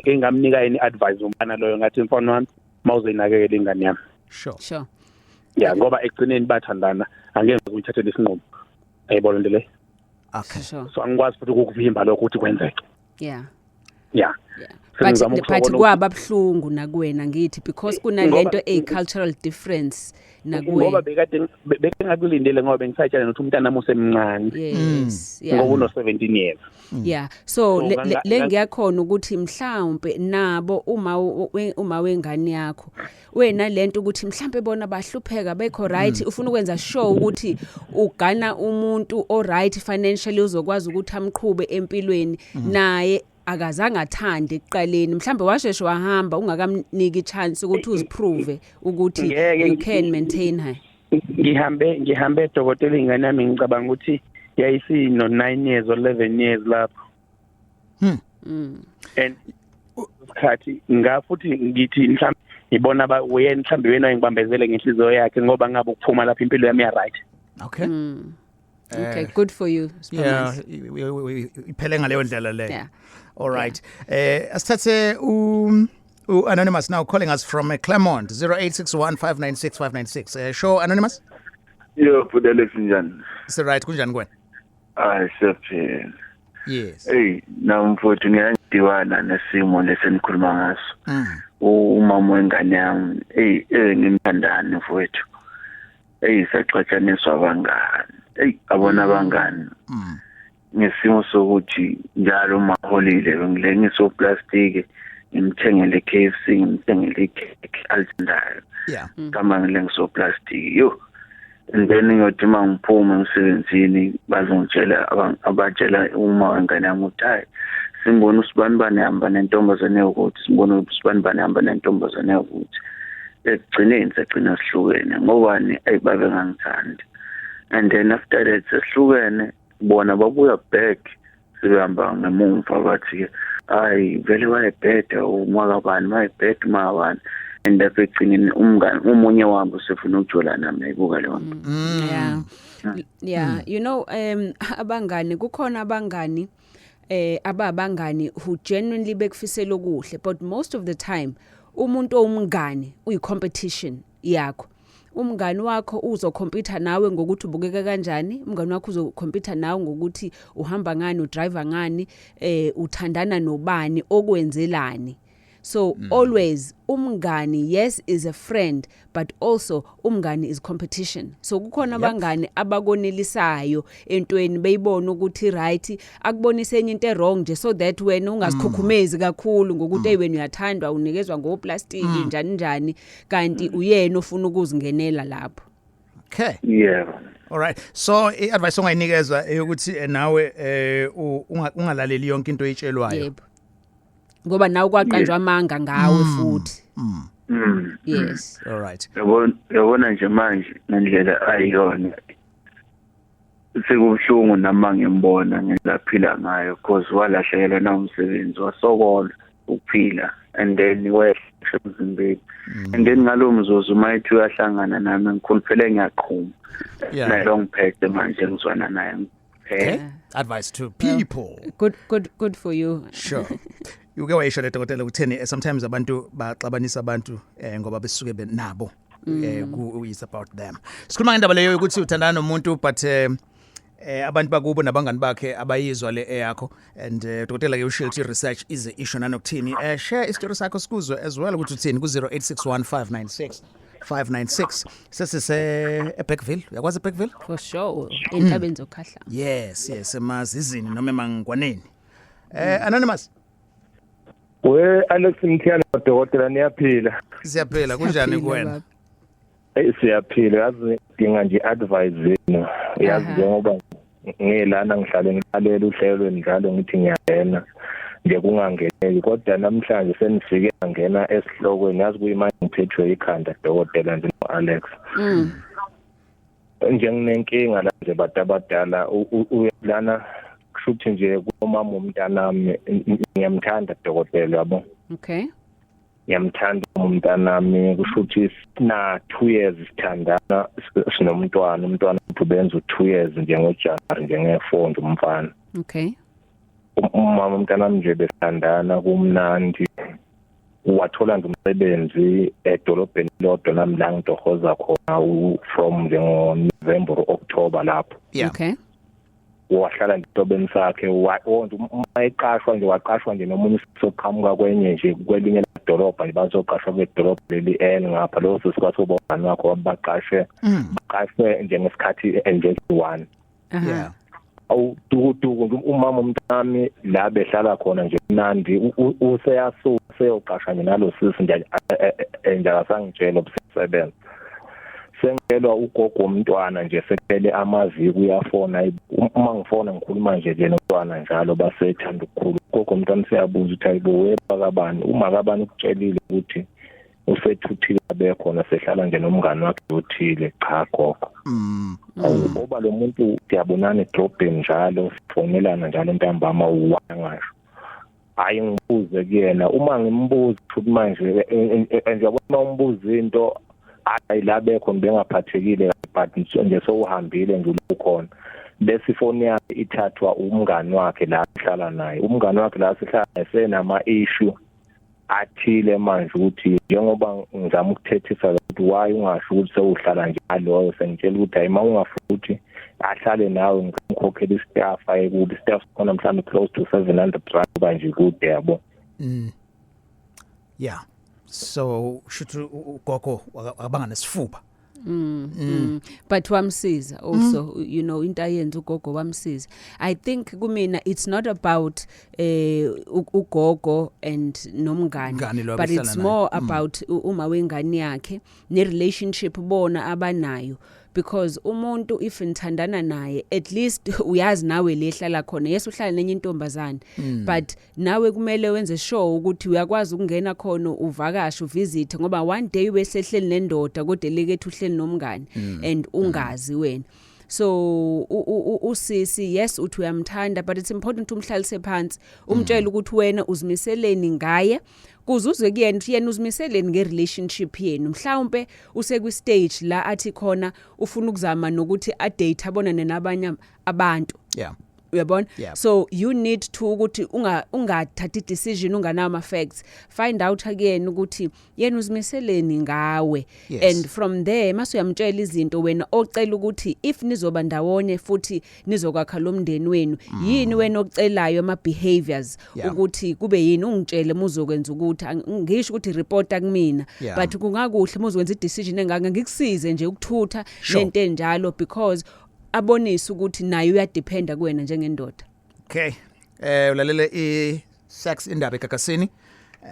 Engamnika yini advice umfana loyo, ngathi, "Mfana wami, mawuzoyinakekela ingane yami." Ya, ngoba ekugcineni bathandana, angeke ngiyithathele isinqumo, ayibona into le. So angikwazi futhi ukukuvimba lokho ukuthi kwenzeke. Ya. But Sengizama but ukusho kwaba buhlungu nakuwena, ngithi, because kunalento eyi cultural difference ngoba nakuwena. Bekade bengakulindele ngoba bengisatshela nokuthi umntana wami usemncane. Ngoba uno 17 years. Yeah, so So, le ngiyakhona ukuthi mhlawumbe nabo uma wengane yakho wena lento ukuthi mhlawumbe bona bahlupheka bekho right, ufuna ukwenza sure ukuthi ugana umuntu o right financially, uzokwazi ukuthi amqhube empilweni. Naye akazange athande ekuqaleni, mhlawumbe washeshe wahamba ungakamniki chance ukuthi uziprove ukuthi Ngeke you can maintain her. Ngihambe dokotela, ingane yami ngicabanga ukuthi yayisino 9 years or 11 years lapho. And isikhathi ngafuthi ngithi mhlawumbe ngibona ba wena, mhlawumbe wena ngibambezele ngenhliziyo yakhe, ngoba ngabe ukuphuma lapha impilo yami ya right. Okay, good for you, Yeah, Siphamandla. Iphele ngaleyo ndlela leyo. All right. Asithathe u Anonymous now, calling us from Claremont, 0861596596. Sure, Anonymous? Yo, bhuti Alex, njani? Is right, kunjani kuwena? Hayi, siyaphila. Yes. Hey, na mfowethu, ngiyadiwana nesimo lesenikhuluma ngaso. Umama wengane yami, hey, ngimthandani mfowethu. Hey, saxatshaniswa abangani. Hey, abona abangani. Ngesimo sokuthi njalo uma holile bengilengisa oplastiki, ngimthengele KFC, ngimthengele icake alithandayo. Kama ngilengisa oplastiki. Yo. And then ngiyothi uma ngiphuma emsebenzini bazongitshela, abatshela uma wengane yami ukuthi, "Hayi, simbona usibani bani hamba nentombazane yokuthi, simbona usibani bani hamba nentombazane yokuthi." Ekugcineni sagcina sihlukene ngobani? Ayi, babe ngangithandi. And then after that sesihlukene, bona babuya back, sebehamba ngemumva, bathi, "Hayi, vele wayebheda umakabani, wayebheda umakabani." And lapho ekugcineni umngane omunye wabo usefuna ukujola nami, ayibuka leyo nto. Yeah, abangani, kukhona abangani ababangani who genuinely bekufisela okuhle, but most of the time umuntu owumngani uyi competition yakho. Umngani wakho uzocompete nawe ngokuthi ubukeka kanjani, umngani wakho uzocompete nawe ngokuthi uhamba ngani, udrive ngani, uthandana nobani, okwenzelani. So always umngani, yes, is a friend, but also umngani is competition. So kukhona abangani abakonelisayo entweni beyibona ukuthi right, akubonise enye into wrong nje so that wena ungazikhukhumezi kakhulu ngokuthi hey, wena uyathandwa, unikezwa ngoplastic, njani njani, kanti uyena ofuna ukuzingenela lapho. Okay. Yebo. All right. So i-advice ongayinikeza eyokuthi nawe ungalaleli yonke into oyitshelwayo. Yebo, ngoba nawe kwaqanjwa amanga ngawe futhi. Yes. All right. Yabona nje manje ngendlela ayiyona, sekubuhlungu nama ngimbona ngendlela aphila ngayo, because walahlekelwa na umsebenzi, wasokola ukuphila, and then wehla emzimbeni, and then ngalo mzuzu uma ethi uyahlangana nami ngikhuluphele, ngiyaqhuma. Naye ngiphethe manje, ngizwana naye. Okay. Advice to people. Good, good, good for you. Sure. Uke wayisho le, dokotela, ukutheni, sometimes abantu baxabanisa abantu ngoba besuke benabo ku is about them. Sikhuluma ngendaba leyo ukuthi uthandana nomuntu, but abantu bakubo nabangani bakhe abayizwa le eyakho, and dokotela ke ushilo ukuthi research is a issue nanokuthini. Share isitori sakho sikuzwe as well ukuthi uthini ku 0861596596. Sesise eBergville, uyakwazi eBergville? For sure, entabeni zokhahla. Yes, emazizini noma emangwaneni. Anonymous. We Alex Mthiyane, dokotela, niyaphila? Siyaphila, kunjani Siyaphila, kuwena? Baba. Hey, siyaphila. Yazi, dinga nje advice yenu, yazi, njengoba ngilana ngihlale ngilalela uhlelo njalo, ngithi ngiyangena nje kungangeneki, kodwa namhlanje senifike ngena esihlokweni. Yazi, kuyimanje ngiphethwe ikhanda, dokotela nje no-Alex. Nje nginenkinga la nje, bantu abadala. Lana kusho ukuthi nje kumama umntanami, ngiyamthanda, dokotela, yabo. Ngiyamthanda umntanami. Kusho ukuthi sina 2 years sithandana, sinomntwana. Umntwana uthi benza u2 years nje ngoJanuary, njenge4 nje umfana. Umama umntanami nje besithandana kumnandi, wathola nje umsebenzi edolobheni lodwa nami la ngitohoza khona, from njengo November or October lapho. Wahlala nje esitobeni sakhe, wonke uma eqashwa nje, waqashwa nje nomunye soqhamuka kwenye nje, kwelinye ledolobha nje, bazoqashwa kwedolobha leli N ngapha. Lo sisi kwathi ubani wakho baqashwe, baqashwe nje ngesikhathi nje one. Awu, dukuduku nje umama umntami la behlala khona nje mnandi, useyasuka seyoqasha nje nalo sisi nje, nje akasangitshela obusebenza. Sengelwa ugogo womntwana nje, sephele amaviki uyafona. Uma ngifona ngikhuluma nje nje nomntwana njalo, basethanda ukukhulu. Ugogo womntwana siyabuza ukuthi, "Hayibo, webakabani, uma kabani ukutshelile ukuthi usethuthile, abekhona sehlala nje nomngane wakhe othile?" "Cha, gogo." Ngoba lo muntu siyabonana edrobheni njalo, sifonelana njalo ntambama, uwangasho. Hayi, ngibuze kuyena, uma ngimbuza futhi manje nje, yabona, umbuza into, hayi, la bekho bengaphathekile, but nje sowuhambile nje ukhona, bese ifoni yakhe ithathwa umngani wakhe la ahlala naye. Umngani wakhe la sihlala naye senama issue athile manje, ukuthi njengoba ngizama ukuthethisa ukuthi why ungasho ukuthi sewuhlala nje aloyo, sengitshela ukuthi hayi, uma ungafuni ukuthi ahlale nawe, ngimkhokhela istaff aye kude. Istaff khona mhlawumbe close to R700 kanje, kude, yabo. Yeah, so shuthi ugogo akabanga nesifuba. But wamsiza also, into ayenza ugogo, wamsiza. I think kumina it's not about ugogo and nomngani, Mngani lo but abehlala it's naye. more about uma wengane yakhe ne relationship bona abanayo, because umuntu if nithandana naye, at least uyazi nawe lehlala khona. Yes, uhlala nenye intombazane, but nawe kumele wenze sure ukuthi uyakwazi ukungena khona, uvakashe, uvisit, ngoba one day wesehleli nendoda kodwa lekethu uhleli nomngani and ungazi wena. So usisi, yes, uthi uyamthanda, but it's important umhlalise phansi, umtshele ukuthi wena uzimiseleni ngaye, kuze uzwe kuyena ukuthi yena uzimiseleni ngerelationship yenu. Mhlawumbe usekwi stage la athi khona ufuna ukuzama nokuthi adate, abonane nabanye abantu. Uyabona? Yeah. So you need to ukuthi ungathathi decision unganawo ama facts. Find out akuyena ukuthi yena uzimiseleni ngawe. And from there mase uyamtshela izinto wena ocela ukuthi if nizoba ndawonye futhi nizokwakha lo mndeni wenu, yini wena ocelayo, ama behaviors, ukuthi kube yini, ungitshele muzokwenza ukuthi ngisho ukuthi reporta kumina, but kungakuhle muzokwenza i decision engaka, ngikusize nje ukuthutha nento enjalo, because abonise ukuthi naye uyadependa kuwena njengendoda. Okay. Ulalele i Sex Indaba eGagasini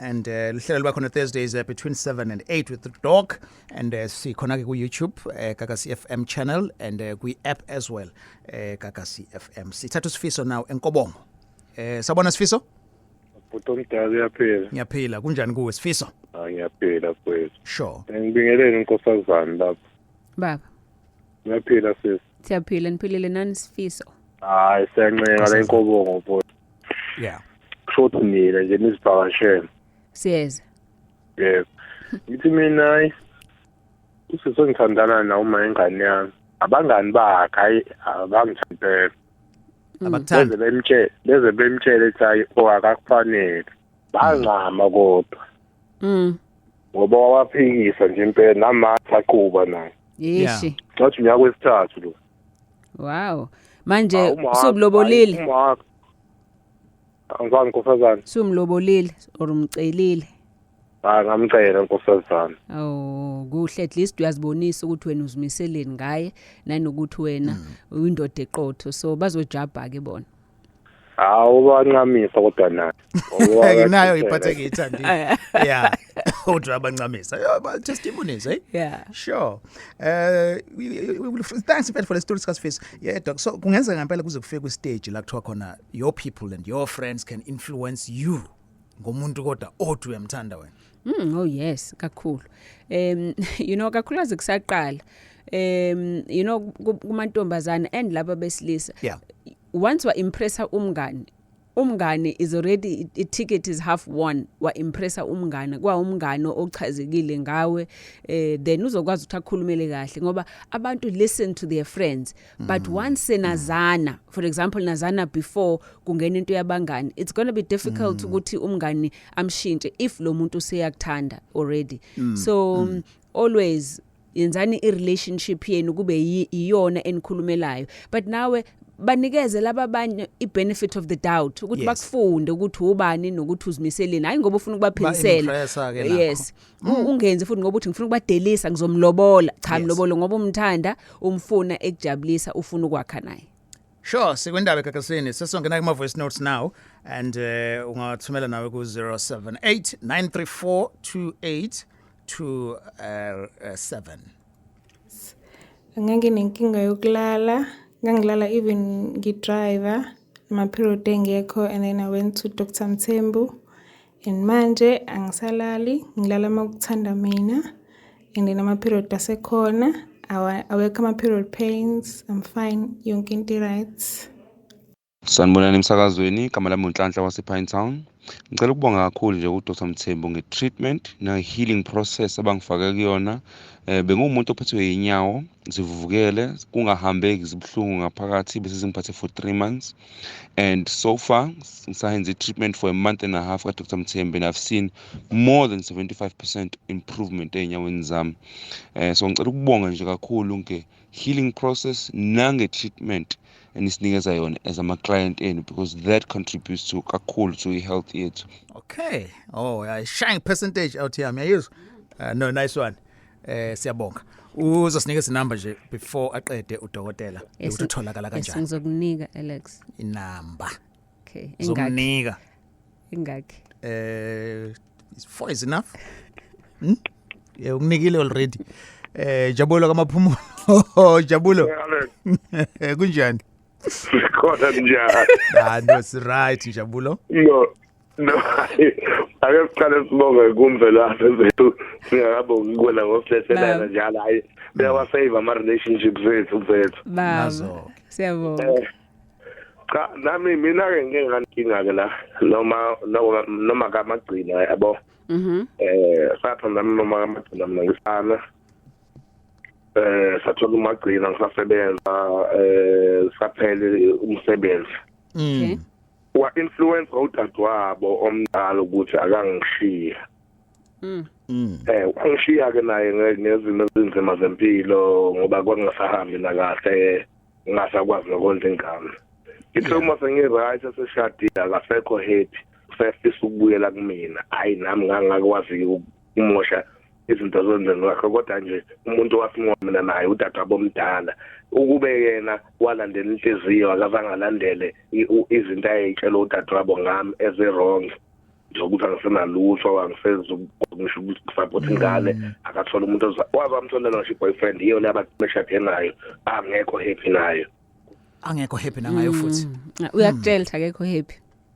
and lihlelo liba khona Thursdays between 7 and 8 with the dog, and sikhona ke ku YouTube, Gagasi FM channel, and kwi app as well, Gagasi FM. Sithatha uSifiso now eNkobongo. Sabona, Sifiso? Bhuti omdala, uyaphila? Ngiyaphila, kunjani kuwe, Sifiso? Hayi, ngiyaphila, mfowethu. Sure. Ngibingelele inkosazana lapho. Baba. Uyaphila, sis? Siyaphila, niphilile nani, Sifiso? Hayi, siyancenga la eNkobongo, mfowethu. Kusho ukuthi nina nje nizivakashele. Siyeza. Yebo, ngithi mina, hayi, usisi engithandana nawo, uma ingane yami, abangani bakhe, hayi, abangithandi impela. Abakuthandi. Beze bemtshele ethi hayi, o akakufanele, bancama kodwa ngoba wawaphikisa nje impela, namanje aqhuba naye. Yishi. Ngathi unyaka wesithathu lo. Wow, manje Hawu, umama, usumlobolile? hayi, umama. Angizange, nkosazana. Sumlobolile or umcelile? Hayi, ngamcela, nkosazana. Oh, kuhle, at least uyazibonisa ukuthi wena uzimiseleni ngaye nanokuthi wena uyindoda eqotho, so bazojabha ke bona. Hawu, bancamisa kodwa naye. Nginayo iphatheke ithandile. Yeah. Kodwa abancamisa. Yeah, but testimonies, eh? Yeah. Sure. Thanks mfethu for the story sikaSifiso. Yeah, doc. So kungenzeka ngempela kuze kufike kwi-stage la kuthiwa khona your people and your friends can influence you ngomuntu kodwa othi uyamthanda wena. Oh yes, kakhulu. Kakhulukazi kusaqala. Kumantombazana and laba besilisa. Once wa impressa umngani, umngani is already, i ticket is half won. Wa impressa umngani, kwa umngani ochazekile ngawe, then uzokwazi ukuthi akhulumele kahle, ngoba abantu listen to their friends. But once senazana, for example nazana before kungena into yabangani, it's going to be difficult ukuthi umngani amshintshe if lo muntu useyakuthanda already. So always yenzani i-relationship yenu kube iyona enikhulumelayo, but nawe banikeze laba abanye i-benefit of the doubt ukuthi bakufunde ukuthi ubani nokuthi uzimiseleni, hayi ngoba ufuna ukubaphilisela. Ba-impressa ke nakho. Yes. Ungenzi futhi ngoba uthi ngifuna ukubadelisa, ngizomlobola. Cha, mlobolo ngoba umthanda, umfuna ekujabulisa, ufuna ukwakha naye. Sure, sikwindaba eGagasini. Sesongena kuma voice notes now and ungathumela nawe ku 078 934 2827. Nganginenkinga yokulala, ngangilala even ngidriver, nama-period engekho, and then I went to Dr Mthembu and manje angisalali, ngilala uma kuthanda mina, and then ama-period asekhona, awekho ama-period pains, I'm fine, yonke into i-right. Sanibonani emsakazweni, igama lami uNhlanhla wase-Pine Town. Ngicela ukubonga kakhulu nje kuDr Mthembu nge-treatment na-healing process abangifake kuyona. Benguwumuntu ophethwe inyawo, zivuvukele, kungahambeki, zibuhlungu ngaphakathi, bese zingiphathe for 3 months. And so far ngisayenza i-treatment for a month and a half ka-Dr Mthembu and I've seen more than 75% improvement ey'nyaweni zami. So ngicela ukubonga nje kakhulu nge-healing process nange-treatment enisinikeza yona as ama-client enu, because that contributes to kakhulu to i-health yethu. Okay. Oh, yeah, shine percentage out here. Ngiyayizwa. No, nice one. Siyabonga. Uzosinikeza inamba nje before aqede udokotela ukuthi utholakala Yes, kanjani. Ngizokunika, Alex. Inamba. Okay, ingakhi? Uzokunika. Ingakhi? Is 4 is enough? Yeah, ukunikile already. Jabulo kaMaphumulo. Jabulo. Kunjani? Khona, njani? Ah, no, it's right, Njabulo. No, ake siqale sibonge kuMvelase zethu, singakabongi kuwena ngosilethelana Baba. njalo. Hayi, uyawasave ama-relationships ethu, mfethu. Baba. Nazo. Siyabonga. Cha, nami mina-ke ngike ngankinga-ke la noma kamagcina, yabo. Sathandana noma kamagcina mina ngisana, sathola umagcina ngisasebenza, saphele umsebenzi. Wa-influence udadewabo omdala ukuthi akangishiye. Wangishiya ke naye ngezimo ezinzima zempilo, ngoba kwakungasahambi nakahle, ngingasakwazi nokondla ingane. Ngithe uma sengi-right, sesishadile, akasekho happy, usefisa ukubuyela kumina. Hhayi, nami ngangakwazi ukumosha izinto zomndeni wakhe, kodwa nje umuntu wafunwa mina naye udadewabo omdala, ukube yena walandela inhliziyo, akazange alandele izinto ayey'tshela udadewabo ngami ezi-wrong, nje ukuthi angisenalutho, angisezi ngisho ukusupport ingane, akathola umuntu waze wamtholela ngisho i-boyfriend, yiyo le abashade nayo, angekho happy nayo. Angekho happy nangayo futhi. Uyakutshela ukuthi akekho happy.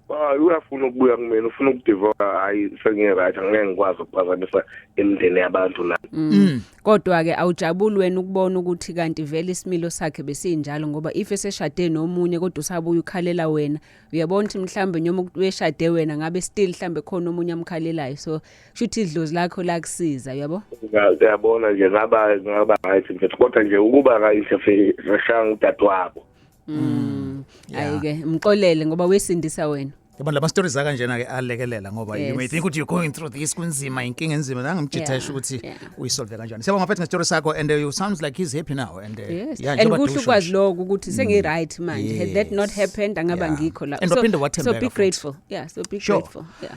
Hayi, uyafuna ukubuya kumina, ufuna ukudivorce. Hayi, sengiyi-right, angeke ngikwazi ukuphazamisa imindeni yabantu nami. Kodwa ke awujabuli wena ukubona ukuthi kanti vele isimilo sakhe besinjalo, ngoba if eseshade nomunye kodwa usabuya ukhalela wena, uyabona ukuthi mhlambe noma uyeshade wena ngabe still mhlambe khona omunye amkhalelayo, so kusho idlozi lakho lakusiza, uyabo? Ngiyabona nje ngaba right mfethu, kodwa nje ukuba ka-interfere udadewabo. Ayike, mxolele ngoba wesindisa wena. Yabona lama stories akanjena ke alekelela, ngoba you may think ukuthi you're going through this, kunzima, inkinga enzima, nangimjithesha ukuthi uyisolve kanjani. Siyabonga mfethu ngestory sakho and you sounds like he's happy now and yeah, And njengoba kuhle dusho ukwazi nje. lokho ukuthi sengi-right manje. Had that not happened, angaba ngikho la. And So, waphinde so wathembeka be futhi. grateful, yeah, so be grateful, yeah.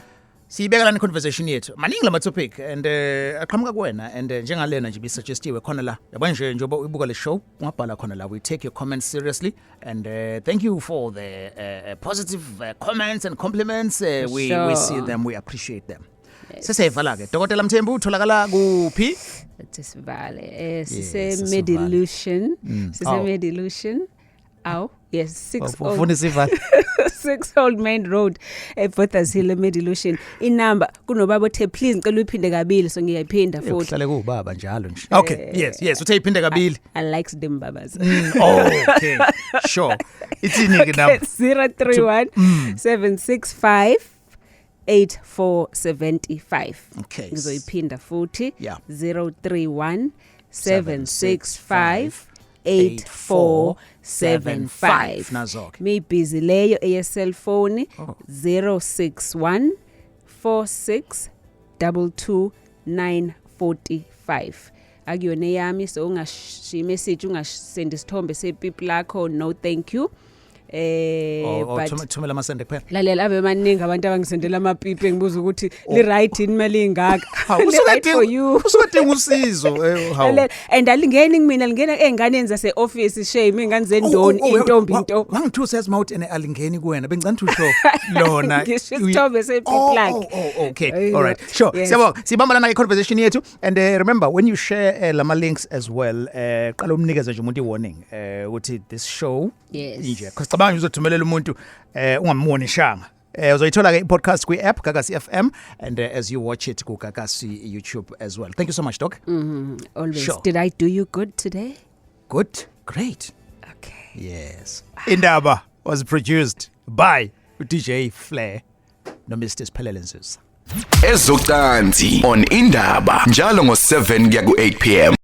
Siyibeka lana conversation yethu. Maningi lama topic and aqhamuka kuwena and njengalena nje bisuggestiwe khona la. Yabona nje njengoba uyibuka le show, ungabhala khona la. We take your comments seriously and thank you for the positive comments and compliments. We see them, we appreciate them. Sesiyayivala ke. Dokotela Mthembu, utholakala kuphi? Athi sivale. Eh, sise sesivale. Medilution. Sise Awu. Medilution. Aw, yes, 6 Ufuna isivale. 6 Old Main Road eBothas Hill, eMedilution. Inamba kunobaba othe, "Please, ngicela uyiphinde kabili," so ngiyayiphinda futhi. Kuhlale kuwubaba njalo nje. Okay, yes, uthe iphinde kabili. I likes them babas. Oh, okay. Sure. Ithini ke number? 031 765 8475. Ngizoyiphinda futhi. 031 765 8475. Nazo-ke. Mayibhizi leyo eye-cellphone, 061 46 22 945. Akuyona eyami, so ungashiyi message, ungasend isithombe sepipi lakho, no thank you. Oh, But thumela amasende kuphela. Lalela, ave maningi abantu abangisendela amapipi, engibuza ukuthi li-right yini imali ingaka. Hawu, Li-right for you. Usuke dinga usizo, hawu. Lalela, and alingeni kumina, lingena ey'nganeni zase-office, shame, iy'ngane zendoni, iy'ntombi nto. Wangithusa yazi mawuthi ene alingeni kuwena, bengicela ukuthi usho lona. Ngisho isithombe sepipi lakhe. Oh, okay. Ayi, All right. Sure. Yes. Siyabonga. Sibamba lana ke conversation yethu, and remember, when you share lama links as well, qala umnikeze nje umuntu i-warning ukuthi this show inje. Because cabanga nje uzothumelela umuntu ungamwarnishanga. Uzoyithola ke i-podcast kwi-app Gagasi FM and as you watch it ku Gagasi YouTube as well. Thank you so much, doc. Always. Sure. Did I do you good today? Good. Great. Okay. Yes. Indaba was produced by DJ Flair no Mr. Siphelele Nzuza. Ezocansi on Indaba njalo ngo7 kuya ku8 pm.